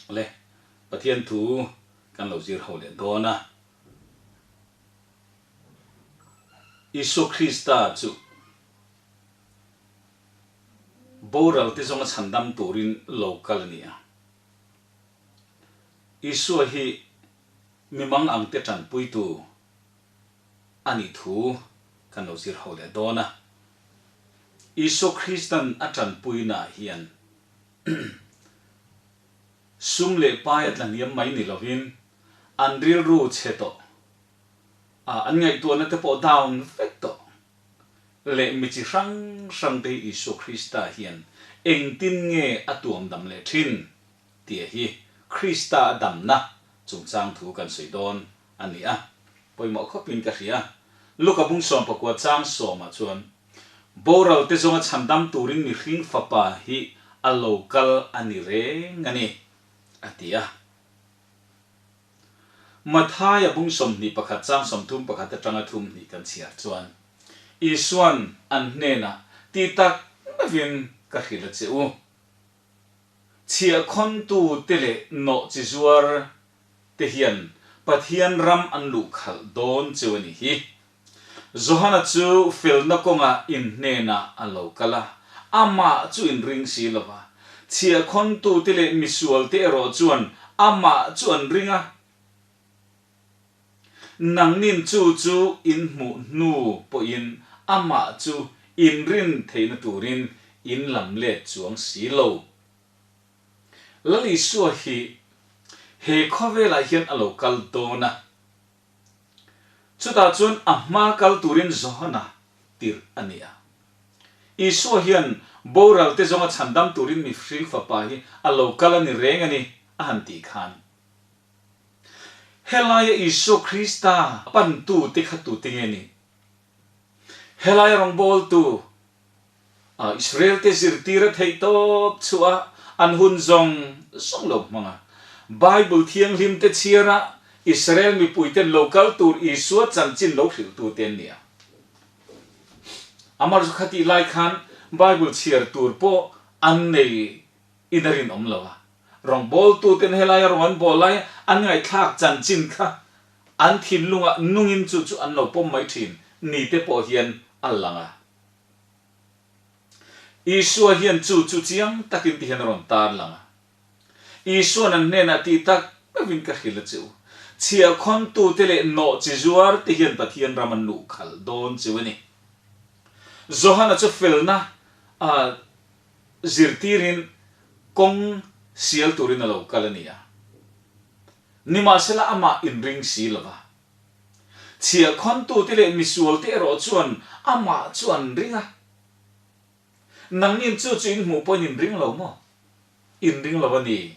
Le, Pathian thu kan lo zir ho leh dawn a. Isua Krista chu boral te zawnga chhandam turin lo kal a ni a. Isua hi mi mang ang te tanpuitu a nih thu kan lo zir ho leh dawn a. Isua Kristan a tanpuinaah hian sum leh pai a tlahniam mai ni lovin an rilru chhe tawh a, an ngaihtuahna te pawh down vek tawh leh mi chi hrang hrang te hi Isua Krista hian engtin nge a tuam dam leh thin tih hi Krista a damna chungchang thu kan sawi dawn a ni a, pawimawh khawpin ka hria. Luka bung 19 chang sawmah chuan, Boral te zawnga chhandam turin mihring fapa hi a lo kal a ni reng a ni, a ti a. Mathaia bung 21 chang 31 atanga 32 kan chhiar chuan, Isuan an hnenah, Ti tak meuhin ka hrilh a che u. Chhiahkhawntu te leh nawh chi zuar te hian Pathian ram an luh khalh dawn cheu a nih hi. Johana chu felna kawngah in hnenah a lo kal a, amah chu in ring si lo va. Chhiahkhawntu te leh misual te erawh chuan amah chu an ring a. Nangnin chu chu in hmuh hnu pawhin amah chu in rin theihna turin in lam let chuang si lo. Lal Isua hi he khawvelah hian a lo kal dawn a, chutah chuan a hma kal turin Johana tirh a ni a. Isua hian boral te zawnga chhandam turin mihring fapa hi a lo kal a ni reng a ni a han tih khan. Helaia Isua Krista pantu te kha tute nge ni? Helaia rawngbawltu Israel-te zirtir a theih tawp chhuah a, an hun zawng zawng lo hmang a. Bible thianghlim te chhiar a, Israel mipuiten lo kal tur Isua chanchin lo hrilhtu te an ni a. Amah chu khatih lai khan Bible chhiar tur pawh an nei in a rinawm lo a. Rawngbawltuten helaia rawn an bawl lai an ngaihthlak chanchin kha an thinlungah nungin chu chu an lo pawm mai thin ni te pawh hian a lang a. Isua hian chu chu chiang takin ti hian a rawn tar lang a. Isua'n an hnenah tih tak meuhin ka hrilh a che u. Chhiahkhawntute leh nawh chi zuar te hian Pathian ram an luh khalh dawn cheu a ni. Johana chu felna a zirtirin kawng sial turin a lo kal a ni a. Nimahsela amah inring si lo va. Chhiahkhawntute leh misualte erawh chuan amah chu an ring a. Nangnin chu chu in hmuh pawhin in ring lo maw? In ring lo a ni,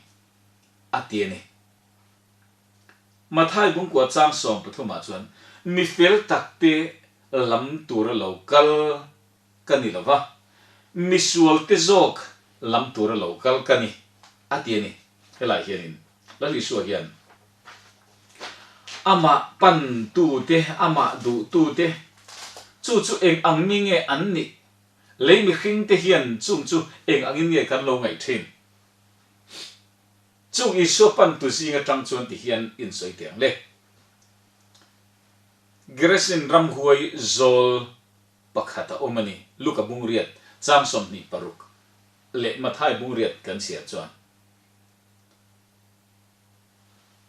a ti a ni. Mathai bungkua chang 13 ah chuan mi fel takte lam tura lo kal ka ni lo va, misualte zawk lam tura lo kal ka ni, a ti a ni. Helai hianin Lal Isua hian amah pantute, amah duhtute, chu chu eng ang mi nge an nih? Lei mihringte hian chung chu eng angin nge kan lo ngaih thin? Chung Isua pantu zing atang chuan ti hian insawi teh ang le. Geresin ramhuai zawl pakhat a awm a ni. Luka bungriat chang 26 leh Mathai bungriat kan chhiar chuan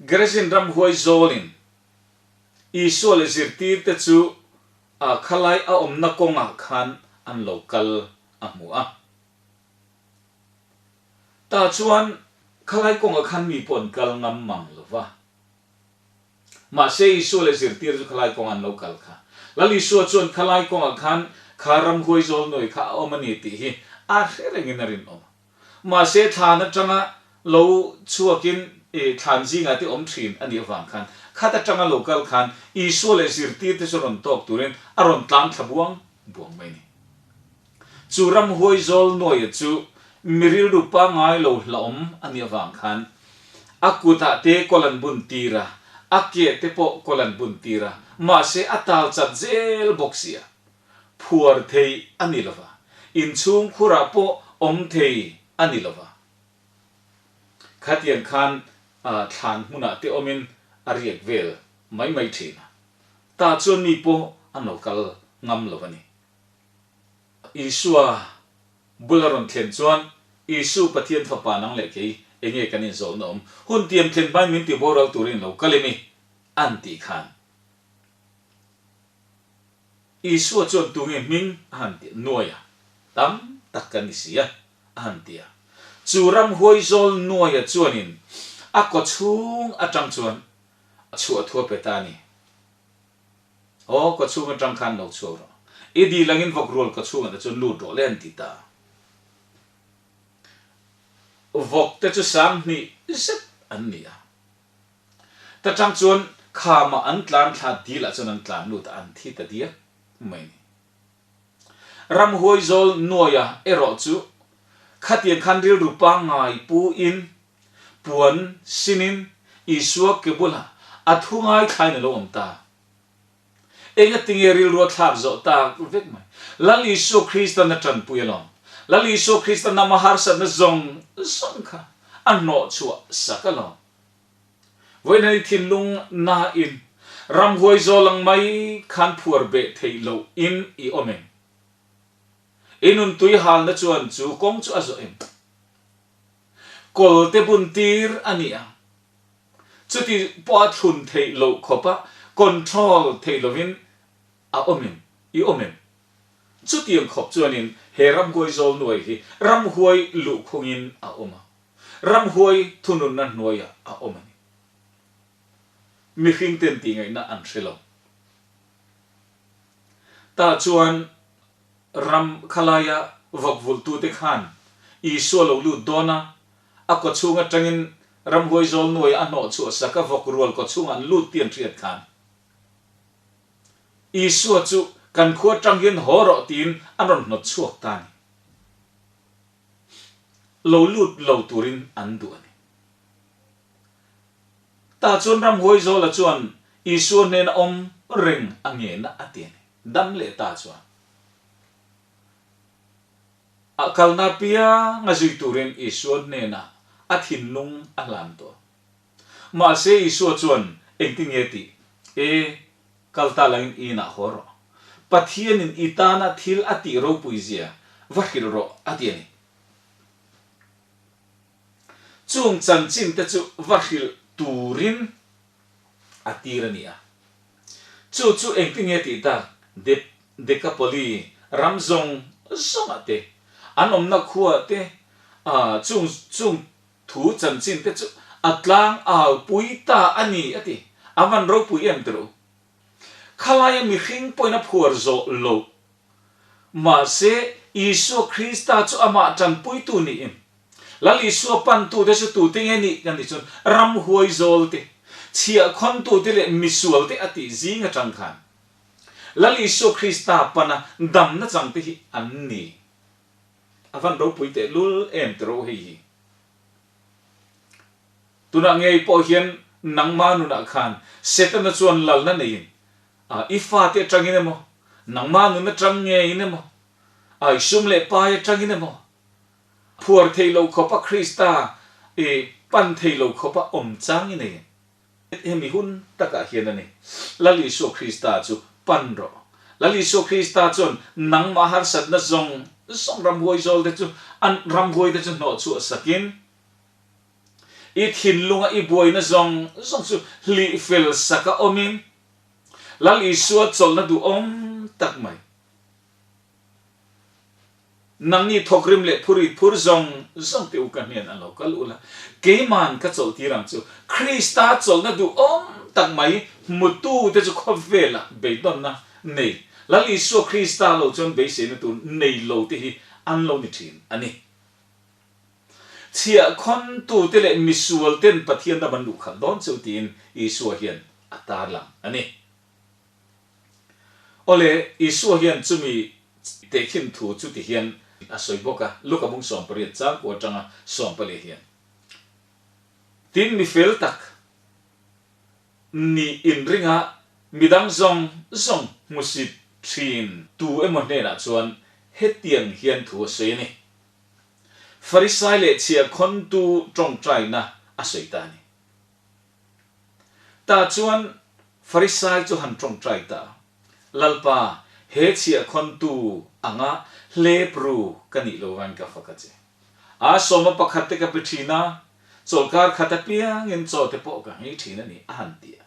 Gerizim ramhuai zawlin Isua leh zirtirte chu a khalai a awmna kawngah khan an lo kal a hmu a. Tah chuan khalai kawngah khan mi pawh an kal ngam mang lo va. Mahse Isua leh zirtir chu khalai kawngah an lo kal kha. Lal Isua chuan khalai kawngah khan kha ramhuai zawl nuai kha a awm a ni tih hi a hre rengin a rinawm. Mahse thlan atanga lo chhuakin thlan zingah te awm thin a nih avang khan khat atanga lo kal khan Isua leh zirtirte chu rawn tawk turin a rawn tlang thla buang buang mai a ni. Chu ramhuai zawl nuaia chu mi rilru pangngai lo hlauhawm a nih avang khan a kutah te kawl an bun tir a, a ke te pawh kawl an bun tir a, mahse a tal chat zel bawk si a, phuar thei a ni lo va, inchhungkhurah pawh awm thei a ni lo va. Khatiang khan thlan hmunah te awmin a riak vel mai mai thin a. Tah chuan mi pawh an lo kal ngam lo a ni. Isua bula rawn thlen chuan, Isu, Pathian Fapa nang leh kei enge kan inzawlhna awm? Hun tiam thlen hmain min ti boral turin lo kal em i? an tih khan. Isua chuan tunge hming a han ti nuai a, tam tak kan ni si a, a han ti a. Chu ramhuai zawl nuaia chuanin a kaw chhung atang chuan a chhuah thu a pe ta a ni. Aw, kaw chhung atang khan lo chhuak rawh. I dil angin vawk rual kaw chhungah te chuan lut rawh le an ti ta a. Vawk te chu 2000 zet an ni a. Ta tang chuan khamah an tlan thla dil ah chuan an tlan lut a, an thi ta diak mai a ni. Ramhuai zawl nuaia erawh chu khatiang khan rilru pangngai pu in puan sinin Isua ke bulah a thu ngaithlain a lo awm ta. Engatinge rilru a thlak zawh tak vek mai. Lal Isua Kristan a tanpui alawm. Lal Isua Kristan ama harsatna zawng zawng kha a hnawhchhuah sak alawm. Vawiin i thinlung nain ramhuai zawl ang mai khan phuar beh theih loh in i awm em? I nun tui halna chuan chu kawng chu a zawh em? Kawl te bun tir a ni ang. Chuti pawha thlun theih loh khawpa control theih lovin a awm em? I awm em? Chutiang khawp chuanin he ramhuai zawl nuai hi ramhuai luhkhungin a awm a. Ramhuai thununna hnuaiah a awm a ni. Mihring ten tih ngaihna an hre lo. Tah chuan ram khalaia vawk vulhtute khan Isua lo lut dawn a, a kawchhung atangin ramhuai zawl nuaia a hnawh chhuah sak a vawk rual kawchhungah an lut tih an hriat khan Isua chu kan khua atang hian haw rawh tiin an rawn hnawt chhuak ta a ni. Lo lut lo turin an duh a ni. Tah chuan ramhuai Zawla chuan Isua hnena awm reng a ngena a ti a ni. Dam leh ta chuan a kalna piang a zui turin Isua hnenah a thinlung a hlan tawh a. Mahse Isua chuan engtin nge tih? E, kal ta langin i inah haw rawh. Pathianin i tana thil a tih ropui zia va hrilh rawh a ti a ni. Chung chanchin te chu va hrilh turin a tir a ni a. Chu chu engtin nge tih tak? Dekapoli ram zawng zawngah te, an awmna khuaah te, chung chung Thu chanchin te chu a tlang au pui ta a ni, a ti. A van ropui em tiro. Khalaia mihring pawhin a phuar zawh loh. Mahse, Isua Krista chu amah tanpuitu niin, Lal Isua pantute chu tute nge nih kan tih chuan ramhuai zawl te, chhiahkhawntute leh misual te a tih zing atang khan Lal Isua Krista pana damna changte hi an ni. A van ropui teh lul em tiro hei hi. Tunah ngei pawh hian nangma nunah khan Setana chuan lalna neiin i fate atangin emaw, nangma nun atang ngeiin emaw, i sum leh pai atangin emaw, phuar thei lo khawpa Krista i pan thei lo khawpa awm chang i nei. Hemi hun takah hian a ni. Lal Isua Krista chu pan rawh. Lal Isua Krista chuan nangmah harsatna zawng zawng ramhuai zawlte chu an ramhuaite chu hnawh chhuah sakin, i thinlunga i buaina zawng zawng chu hlih fel saka awmin, Lal Isua chawlhna duhawm tak mai. Nangni thawkrim leh phurit phur zawng zawng te u ka hnen an lo kal ula, keiman ka chawlh tir ang chu. Krista chawlhna duhawm tak mai hmutu te chu khawvelah beidawnna nei, Lal Isua Krista lo chuan beiseina tur nei lo te hi an lo ni thin a ni. Chhiahkhawntu te leh misual ten Pathian ram an luh khalh dawn cheu tiin Isua hian a tarlang a ni. Awle, Isua hian chumi tehkhin thu chu ti hian a sawi bawk a, Luka bung 18 chang ku atanga 14 hian. Tin, mi fel tak nih inringa midang zawng zawng hmusit thin tu emaw hnenah chuan hetiang hian thu a sawi a ni. Farisai leh chhiahkhawntu tawngtaina a sawi ta a ni. Tah chuan Farisai chu han tawngtai ta a, Lalpa, he chhiahkhawntu anga hlep ru ka nih lo vain ka fak a che. A sawma pakhat te ka pe thin a, chawlhkar khat apiangin chaw te pawh ka nghei thin a ni, a han ti a.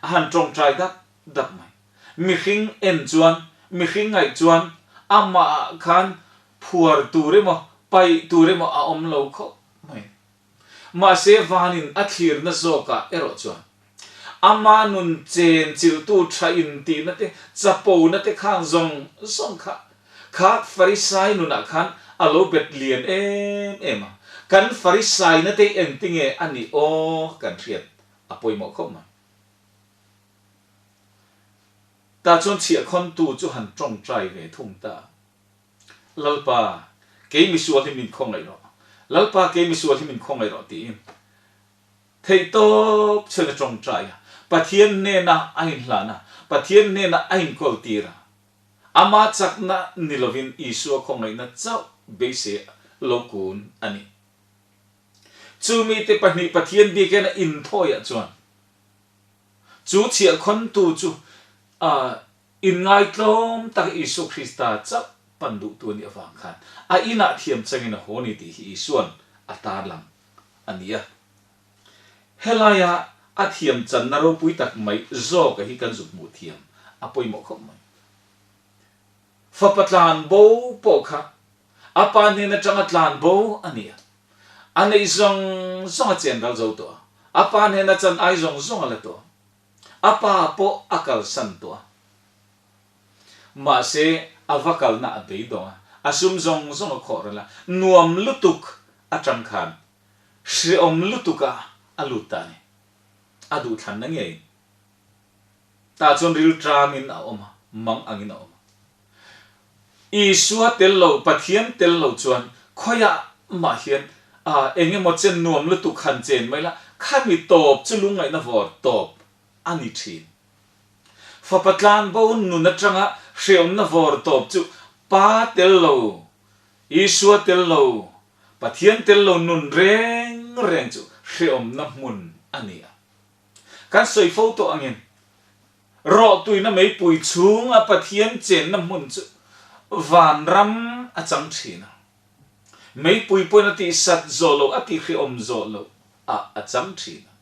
A han tawngtai dap dap mai. Mihring en chuan, mihring ngaih chuan amahah khan phuar tur emaw, paih tur emaw a awm lo khawp mai. Mahse vanin a thlirna zawkah erawh chuan ama nun chen chilhtu tha intihna te, chapona te khang zawng zawng kha kha Farisai nunah khan a lo bet lian em em a. Kan Farisaina te hi engtinge a nih aw kan hriat a pawimawh khawp mai. Tah chuan chhiahkhawntu chu han tawngtai ve thung ta. Lalpa, kei misual hi min khawngaih rawh. Lalpa, kei misual hi min khawngaih rawh tiin theihtawp chuan a tawngtai a. Pathian hnena a inhlan a, Pathian hnena a inkawl tir a. Ama chakna ni lovin Isua khawngaihna chauh beisei lo kun a ni. Chu mite pahnih Pathian biakina inthawiah chuan chu chhiahkhawntu chu Inngaitlawm tak Isua Krista chauh pan duhtu a nih avang khan a inah thiam changin a haw ni tih hi Isua'n a tarlang a ni a. Helaia a thiam channa ropui tak mai zawka hi kan zuk hmuh thiam a pawimawh khawp mai. Fapa tlan bo pawh kha a pa hnen atanga tlan bo a ni a. A neih zawng zawng a chen ral zo tawh a, a pa hnena chan ai zawng zawng a la tawh a. A pa pawh a kalsan tawh a. Mahse, a va kalna a beidawng a, a sum zawng zawng a khawh ral a, nuam lutuk atang khan hreawm lutuka a lut ta a ni. A duhthlanna ngeiin. Tah chuan rilṭamin a awm a, mang angin a awm a. Isua tel lo, Pathian tel lo chuan khawiah mah hian eng emaw chen nuam lutuk han chen mai la, khami tawp chu lungngaihna vawr tawp a ni thin. Fapa tlanbo nun atanga hreawmna vawr tawp chu Pa tel lo, Isua tel lo, Pathian tel lo nun reng reng chu hreawmna hmun a ni a. Kan sawi fo tawh angin Rawhtuina meipui chhunga Pathian chenna hmun chu vanram a chang thin a. Meipui pawhin a tihsat zawh loh, a tihhrehawm zawh loh ah a chang thin a.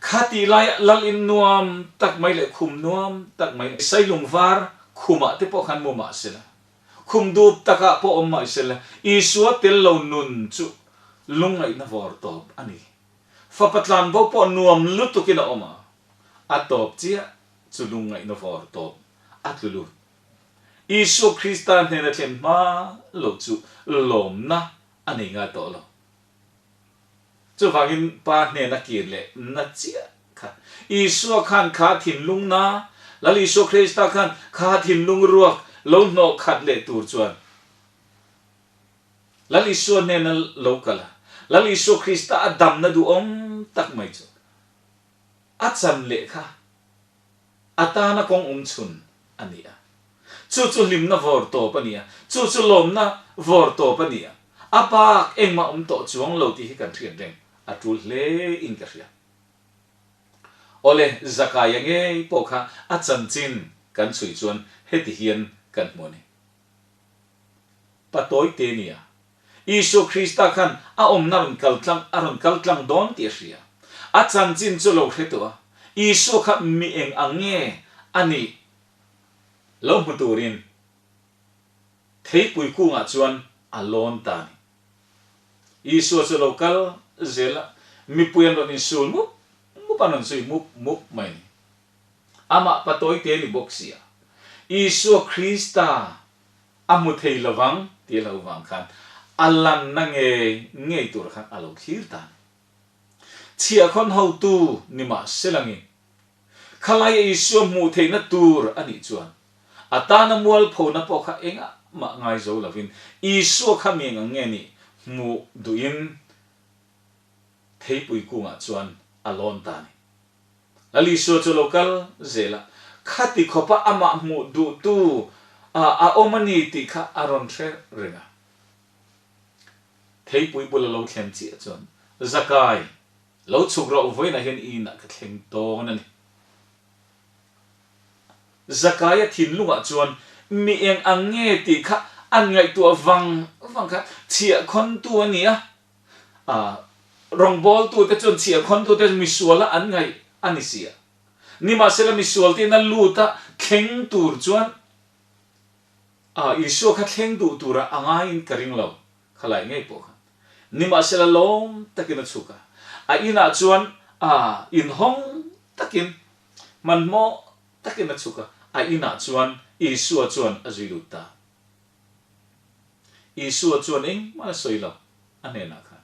Khatih laiah lal in nuam tak mai leh khum nuam tak mai, sailung var khumah te pawh khan mu mah sela, khum dup takah pawh awm mah sela, Isua tel lo nun chu lungngaihna vawr tawp a ni. Fapa tlanbo pawh nuam lutukin a awm a. A tawp chiah chu lungngaihna vawr tawp a tlu lut. Isua Krista hnena thlen hma lo chu lawmna a nei ngai tawh lo. Chuvangin Pa hnena kir leh na chiah kha Isua khan kha thinlung na, Lal Isua Krista khan kha thinlung ruak lo hnawh khat leh tur chuan Lal Isua hnena lo kal a, Lal Isua Krista a damna duhawm tak mai chu A chan leh kha a tana kawng awm chhun a ni a. Chu chu hlimna vawr tawp a ni a, chu chu lawmna vawr tawp a ni a. A bak engmah awm tawh chuang lo tih hi kan hriat reng a tul hle in ka hria. Awle, Zakaia ngei pawh kha a chanchin kan chhui chuan heti hian kan hmu a ni. Patawi te nia. Isua Krista khan a awmna rawn kal tlang a rawn kal tlang dawn tih a hria. A chanchin chu lo hre tawh a, Isua kha mi eng ang nge a nih lo hmu turin theipui kungah chuan a lawn ta a ni. Isua chu lo kal zel a, mipui an rawn insul mup mup an rawn zui mup mup mai a ni. Amah patawi te ni bawk sia. Isua Krista a hmu thei lovang tih a lo vang khan a lanna ngei ngei tur khan a lo thlir ta a ni. Chhiahkhawn hotu ni mah selangin khalaia Isua hmuh theihna tur a nih chuan a tana mualphona pawh kha engah mah ngai zo lovin Isua kha mi eng ang nge nih hmuh duhin theipui kungah chuan a lawn ta a ni. Lal Isua chu lo kal zel a, khati khawpa amah hmuh duhtu a awm a ni tih kha a rawn hre reng a. Theipui bul a lo thlen chiah chuan, Zakai, lo chhuk rawh vawiinah hian i inah ka thleng dawn a ni. Zakaia thinlungah chuan mi eng ang nge tih kha an ngaihtuah vang vang kha chhiahkhawntu a ni a, rawngbawltute chuan chhiahkhawntute misuala an ngaih a ni si a. Nimahsela misual tiin a lut a, thleng tur chuan Isua kha thleng duh tura a ngaiin ka ring lo, khalai ngei pawh khan. Nimahsela lawm takin a chhuk a, a inah chuan inhawng takin Hmanhmawh takin a chhuk a, a inah chuan Isua chuan a zui lut ta. Isua chuan engmah a sawi lo a hnenah khan.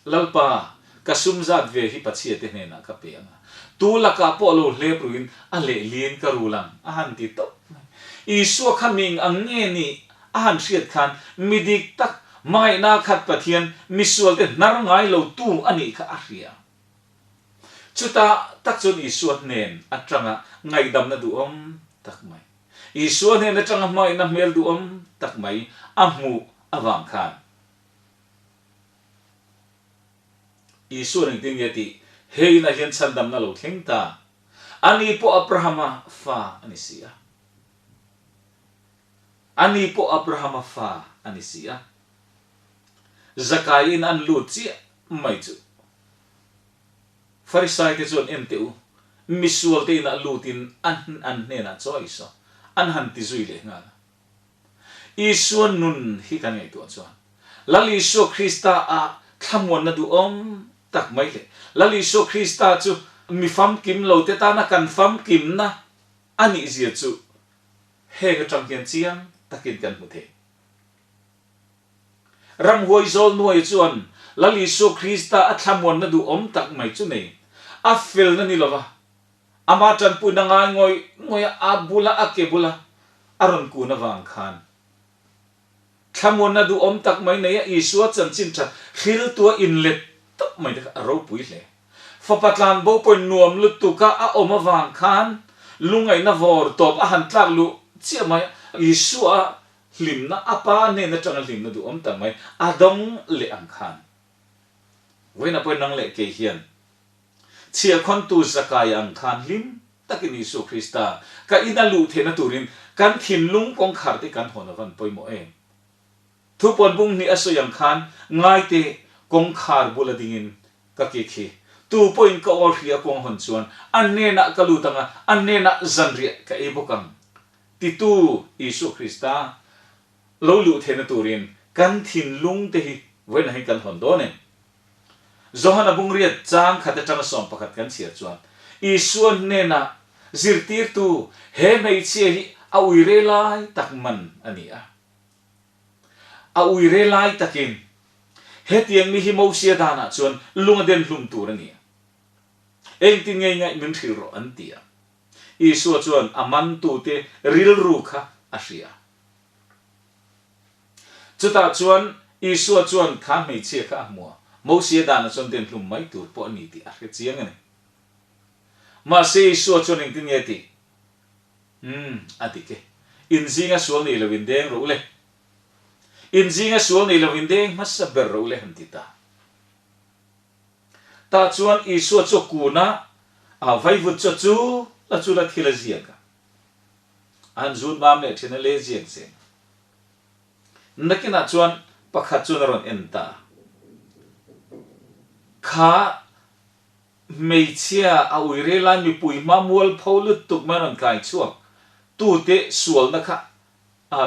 Lalpa, ka sum zat ve hi Pathiate hnenah ka pe ang a, tu lakah pawh lo hlep ruin a lehlin ka rul ang, a han ti tawp mai. Isua kha ming ang nge nih a han hriat khan mi dik tak, hmangaihna khat Pathian misualte hnar ngai lo tu a nih kha a hria. Chutah tak chuan Isua hnen atanga ngaihdamna duhawm tak mai, Isua hnen atanga hmangaihna hmel duhawm tak mai a hmuh avang khan Isua'n engtin nge tih he inah hian chhandamna lo thleng ta? Ani pawh Abrahama fa a ni si a. Ani pawh Abrahama fa a ni si a. Zakai in an lut chiah mai chu. Farisai te chuan en teh u, misual te inah lut in an an hnenah chaw a Isua an han ti zui leh nghal a. Isua nun hi kan ngaihtuah chuan Lal Isua Krista ah thlamuanna duhawm tak mai leh Lal Isua Krista chu mi famkim lo te tana kan famkimna a nih zia chu heng atang hian chiang takin kan hmu thei. Ramhuai zawl nuaia chuan Lal Isua Krista a thlamuanna duhawm tak mai chu nei a felna ni lova, ama tanpuina ngai ngawih ngawih a a bula a ke bula a rawn kun avang khan thlamuanna duhawm tak mai nei a Isua chanchin tha hriltua inlet tawp mai te kha a ropui hle. Fapa tlanbo pawhin nuam lutuka a awm avang khan lungaihna vawr tawp a han tlak luh chiah mai a, Isua Hlimna a pa hnen atanga hlimna duhawm tak mai a dawng leh ang khan. Vawiin pawhin nang leh kei hian chhiahkhawntu Zakai ang khan hlim takin Isua Krista ka ina luh theihna turin kan thinlung kawngkhar te kan hawn a van pawimawh em? Thupuan bung hnih a sawi ang khan ngaite kawngkhar bula dingin ka ke khi tu pawhin ka aw hria kawng hawn chuan a hnenah ka lut anga a hnenah zanriah ka ei bawk ang Titu Isua Krista lo luh theihna turin kan thinlung te hi vawiinah hian kan hawn dawn em? Johana bungriat chang khat atanga 11 kan chhiar chuan Isua hnenah zirtirtu he hmeichhia hi a uire lai tak man a ni a. A uire lai takin hetiang mi hi Mosia danah chuan lung a den hlum tur a ni a. Engtin nge ngaih min hrilh rawh an ti a. Isua chuan a mantute rilru kha a hria. Chutah chuan Isua chuan kha hmeichhia kha a hmu a, Mosia danah chuan den hlum mai tur pawh a ni tih a hre chiang a ni. Mahse Isua chuan engtin nge a tih? Umm, a dik e. In zinga sual nei lo in deng rawh u le. In zinga sual nei lo in deng hmasa ber rawh u le han ti ta. Tah chuan Isua chu a kun a, a vaivut chu a chul a chul a thil a ziak a. A han zut mam leh thin a, le ziak zel. Nakinah chuan pakhat chuan a rawn en ta a, Kha hmeichhia a uire lai mipui hma mualpho lutuk mai a rawn kai chhuak tute sualna kha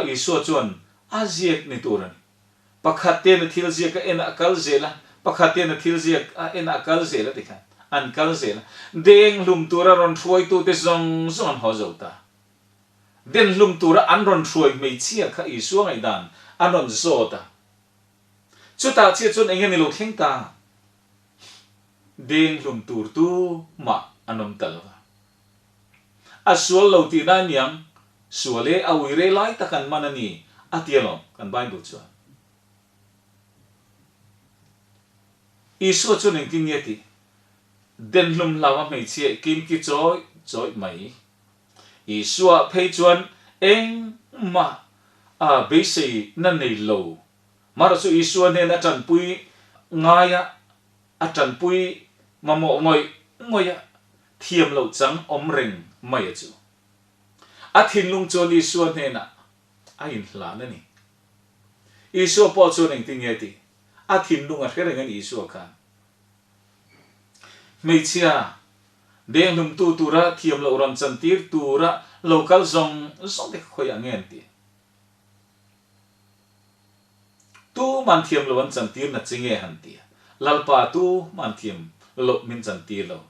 Isua chuan a ziak ni tur a ni. Pakhat ten a thil ziak a en a kal zel a, pakhat ten a thil ziak a en a kal zel a tikhan an kal zel a. Deng hlum tura rawn hruaitute zawng zawng an haw zo ta. Den hlum tura an rawn hruai hmeichhia kha Isua ngaihdan an rawn zawt a. Chutah chiah chuan eng nge ni lo thleng ta? Deng hlum tur tu mah an awm ta lo va. A sual lo tihna a niang, sual e, a ui rei lai tak an man a ni, a ti alawm kan Bible chuan. Isua chuan engtin nge tih? Den hlum hlau a hmeichhia kimki chawih chawih mai. Isua phei chuan engmah. beiseina nei lo. Mara chu Isua hnen a tanpui ngaia a tanpui mamawh ngawih ngawih a thiam loh chang awm reng mai a chu. A thinlung chuan Isua hnenah a inhlan a ni. Isua pawh chuan engtin nge tih? A thinlung a hre reng a ni Isua khan. Hmeichhia denghlumtu tura thiam loh rawn chantir tura lo kal zawng zawng te kha khawiah nge an tih? Tuman thiam lo an chantir na che nge han ti a? Lalpa tuman thiam loh min chantir lo.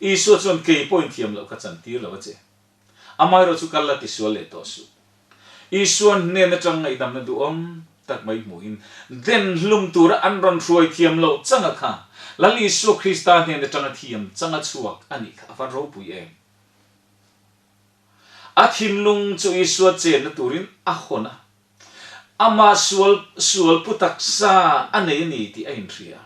Isua chuan kei pawhin thiam loh ka chantir lo a che. Amaherawh chu kal la tisual leh tawh suh. Isuan hnen atang ngaihdamna duhawm tak mai hmuhin den hlum tura an rawn hruai thiam loh changa kha Lal Isua Krista hnen atanga thiam changa chhuak a nih kha a van ropui em. A thinlung chu Isua chenna turin a hawn a, amah sual sual pu taksa a nei a ni tih a inhria.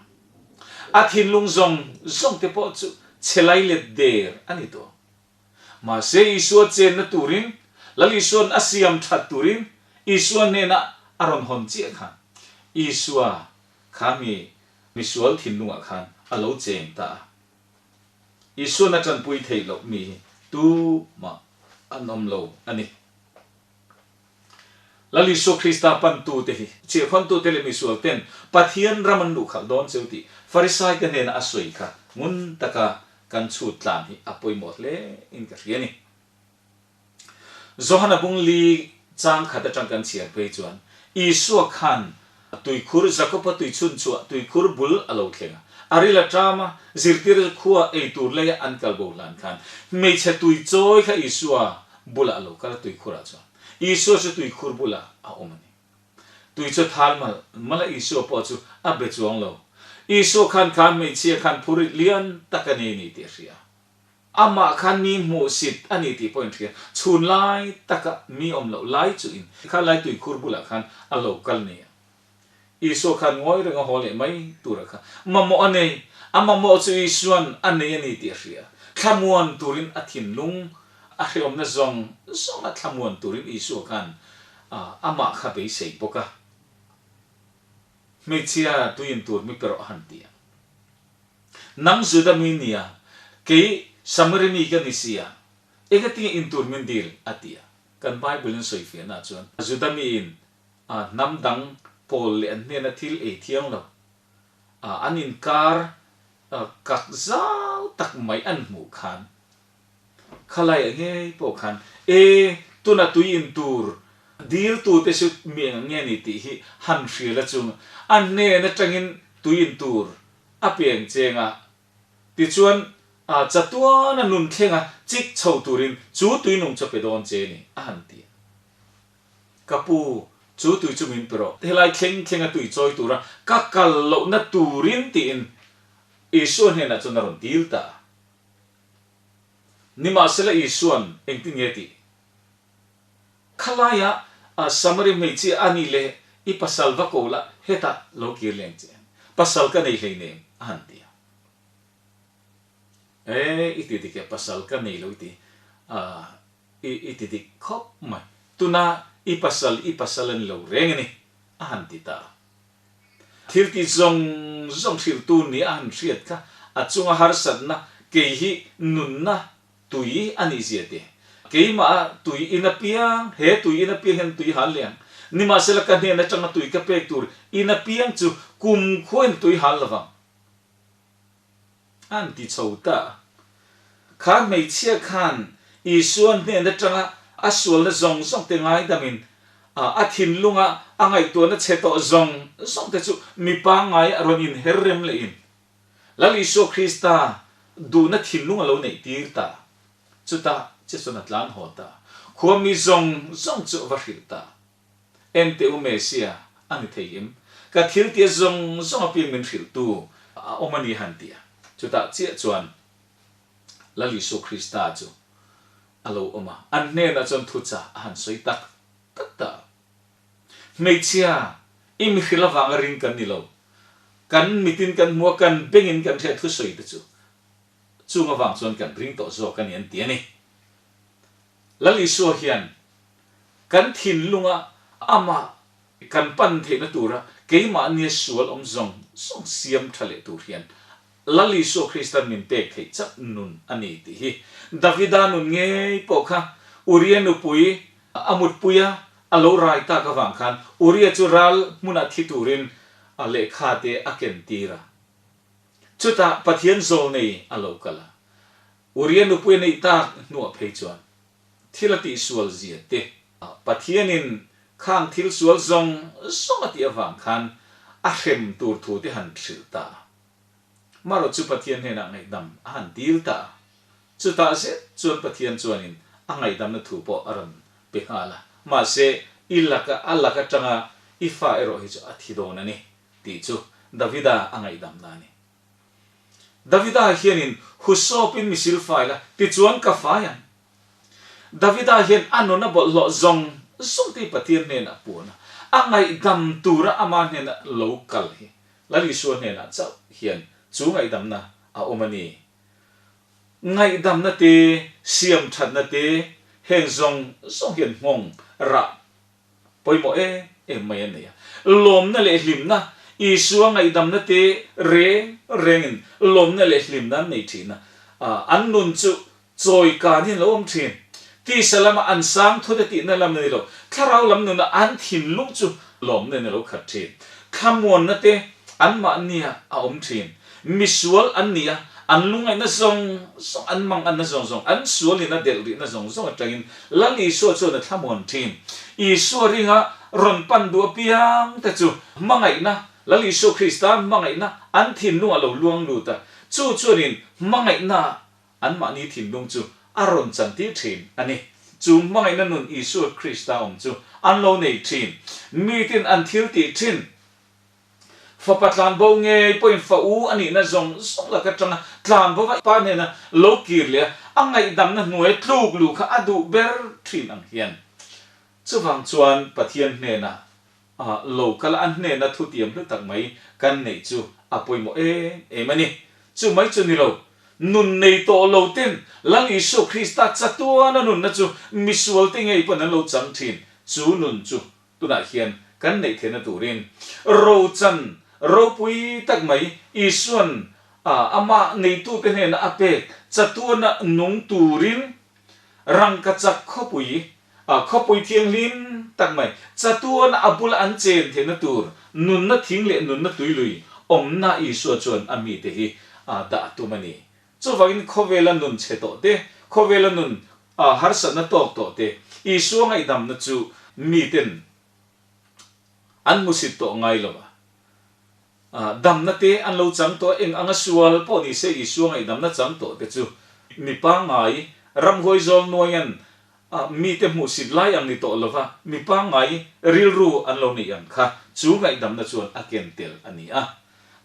A thinlung zawng zawng te pawh chu chhe lai let der a ni tawh. Mahse Isua chenna turin, Lal Isua'n a siam that turin Isua hnenah a rawn hawn chiah kha. Isua kha mi misual thinlungah khan a lo cheng ta a. Isua'n a tanpui theih loh mi hi tumah an awm lo a ni. Lal Isua Krista pantute hi chirhkhawntute leh misual ten Pathian ram an luhkhalh dawn cheu tih Farisaite hnena a sawi kha ngun taka kan chhut tlan hi a pawimawh hle in ka hria a ni. Johana bung li chang khat atang kan chhiar phei chuan Isua khan tuikhur Jakoba tui chhun chhuah tuikhur bul a lo thleng a, a ril a ṭam a, zirtir chu khua ei tur leia an kal bo hlan khan hmeichhe tui chawi kha Isua bulah a lo kal a tuikhurah chuan Isua chu tuikhur bulah a awm a ni. Tui chu thal mal mal a Isua pawh chu a be chuang lo. Isua khan kha hmeichhia khan phurit lian tak a nei a ni tih a hria. Amah khan mi hmuhsit a ni tih pawh in hria. Chhun lai taka mi awm loh lai chu in kha lai tuikhur bulah khan a lo kal nei a. Isua khan ngawi reng a haw leh mai tur a kha mamawh a nei. A mamawh chu Isua'n a nei a ni tih a hria. Thlamuan turin a thinlung a hreawmna zawng zawng a thlamuan turin Isua khan amah kha beisei bawk a. Hmeichhia tuiin tur mi pe rawh a han ti a. Nang Juda mi nia, kei Samari mi ka ni sia, engatinge in tur min dil? a ti a. Kan Bible-in sawifiahna chuan Juda miin a hnam dang pawl leh an hnena thil ei thiang lo a an inkar kak zau tak mai an hmuh khan khalaiah ngei pawh khan e tuna tui in tur dil tute chu mi eng nge ni tih hi han hrial a chung a hnen atangin tui in tur a peng cheng a tichuan chatuana nun thlenga chik chho turin chu tui nung chu a pe dawn che ni a han ti a. Ka pu, chu tui chu min pe rawh. Helai thleng thlenga tui chawi tura ka kal lohna turin tiin Isua hnenah chuan a rawn dil ta a. Nimahsela Isua'n engtin nge tih? Khalaia Samari hmeichhia a nih leh i pasal va ko la, hetah lo kir leng che. Pasal ka nei hleinem a han ti a. E, i ti dik e, pasal ka nei lo i ti a. I i ti dik khawp mai. Tuna i pasal i pasal a ni lo reng a ni, a han ti ta a. Thil ti zawng zawng hrilhtu ni a han hriat kha a chunga harsatna kei hi nunna tui a nih zia te. Keimah tui in apiang, he tui in apiang hian tui hal leh ang. Nimahsela ka hnen atanga tui ka pek tur in apiang chu kumkhuain tui hal lovang. An ti chho ta. Kha hmeichhia khan Isua hnen atanga a sualna zawng zawng te ngaidamin a thinlunga a ngaihtuahna chhe tawh zawng zawng te chu mi pangngai a rawn inher rem lehin Lal Isua Krista duhna thinlung a lo neih tir ta. Chutah che chuan a tlan haw ta. Khua mi zawng zawng chu a va hrilh ta. Enteh u Messia a ni thei em? Ka thil tia zawng zawng apiang min hrilhtu a awm a ni han ti a. Chutah chiah chuan Lal Isua Krista chu a lo awm a, an hnenah chuan thuchah a han sawi tak tak ta a. Hmeichhia, i mihrilh avanga ring kan ni lo. Kan mitin kan hmu a, kan bengin kan hriat thusawi te chu chung avang chuan kan ring tawh zawk a ni an ti a ni. Lal Isua hian kan thinlunga Amah kan pan theihna tura keimahnia sual awm zawng zawng siam tha leh tur hian Lal Isua Kristan min pek theih chauh nun a ni tih hi Davida nun ngei pawh kha Uria nupui a mutpuia a lo rai tak avang khan Uria chu ral hmunah thi turin a lehkha te a ken tir a. Chutah Pathian zawlnei a lo kal a. Uria nupui a neih tak hnuah phei chuan thil a tihsual zia te, Pathianin khang thil sual zawng zawng a tih avang khan a hrem tur thu te han hrilh ta a. Marawh chu Pathian hnenah ngaihdam a han dil ta a. Chutah zet chuan Pathian chuanin a ngaihdamna thu pawh a rawn pe nghal a. Mahse, i laka a lak atanga i fa erawh hi chu a thi dawn a ni, tih chu Davida a ngaihdamna a ni. Davida hianin husawpin mi silfai la, tichuan ka fai ang. Davida hian a nuna bawlhhlawh zawng zawng te hi Pathian hnenah puan a, a ngaihdam tura ama hnena lo kal hi Lal Isua hnenah chauh hian chu ngaihdamna a awm a ni. Ngaihdamna te, siamthatna te, heng zawng zawng hian nghawng rah pawimawh em em mai a nei a. Lawmna leh hlimna, Isua ngaihdamna te reng rengin lawmna leh hlimna an nei thin a. An nun chu Chawi kan hi an lo awm thin. Tisa lama an sang thut a tihna lam a ni lo. Thlarau lam nuna an thinlung chu lawmna in a lo khat thin. Thlamuanna te anmahnia a awm thin. Misual an ni a, an lungaihna zawng zawng, an manganna zawng zawng, an sualin a delh rihna zawng zawng atangin Lal Isua chuan a thlamuan thin. Isua ringa rawn pan duh apiang te chu hmangaihna, Lal Isua Krista hmangaihna an thinlungah lo luang lut a, chu chuanin hmangaihna Anmahni thinlung chu a rawn chantir thin a ni. Chu hmangaihna nun Isua Krista awm chu an lo nei thin. Mitin an thil tih thin. Fapa tlanbo ngei pawhin fa u a nihna zawng zawng laka tanga tlanbo va pa hnena lo kir leh a, a ngaihdamna hnuaia tluk luh kha a duh ber thin ang hian. Chuvang chuan Pathian hnenah A lo kal a hnena thutiam hlu tak mai kan neih chu a pawimawh em em a ni. Chu mai chu ni lo, nun nei tawh lo ten Lal Isua Krista chatuana nunna chu misualte ngei pawn an lo chang thin. Chu nun chu tunah hian kan neih theihna turin rochan ropui tak mai Isuan amah neitute hnena a pek chatuana nung turin rangkachak khawpui A khawpui thianghlim tak mai, chatuan a bula an chen theihna tur nunna thing leh nunna tuilui awmna Isua chuan a mite hi dah a tum a ni. Chuvangin khawvela nun chhe tawh te, khawvela nun harsatna tawk tawh te, Isua ngaihdamna chu miten an hmusit tawh ngai lo a. Damna te an lo chang tawh a, eng anga sual pawh ni se Isua ngaihdamna chang tawh te chu mi pangngai, ramhuai zawl nuaian mite hmuhsit lai ang ni tawh lova mi pangngai rilru an lo neih ang kha chu ngaihdamna chuan a ken tel a ni a.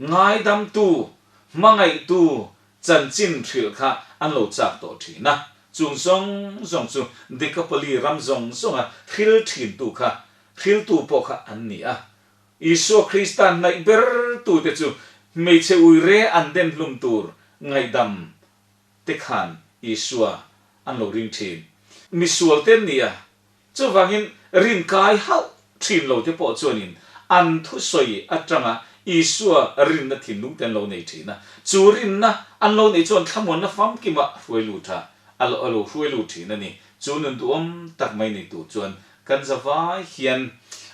Ngaidamtu, hmangaihtu chanchin hrilh kha an lo chak tawh thin a, chung zawng zawng chu Dekapoli ram zawng zawnga hril thintu kha hriltu pawh kha an ni a. Isua Krista hnaih ber tute chu hmeichhe uire an den hlum tur ngaihdam te khan Isua an lo ring thin. Misual te an ni a, chuvangin rin kai hauh thin lo te pawh chuanin an thusawi atanga Isua rinna thinlung te an lo nei thin a, chu rinna an lo neih chuan thlamuanna famkima hruai lut a, a lo hruai lut thin a ni. Chu nun duhawm tak mai nei tur chuan Kan zavai hian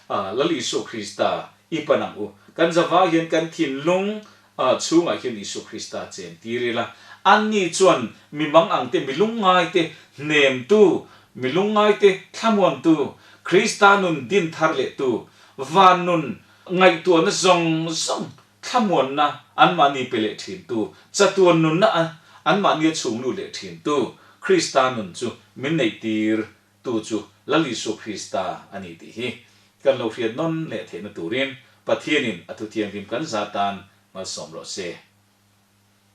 Lal Isua Krista i pan ang u. Kan zavai hian kan thinlung chhungah hian Isua Krista chen tir ila. Anni chuan mi mang ang te, mi lungngai te hnemtu, mi lungngai te thlamuantu, Krista nun din thar lehtu, van nun ngaihtuahna zawng zawng thlamuanna anmahni pe leh thintu, chatuan nunna anmahnia chhung lut leh thintu Krista nun chu min neihtir Tu chu Lal Isua Krista a ni tih hi kan lo hriat nawn leh theihna turin Pathianin a thuthianghlim kan za tan malsawm rawh se.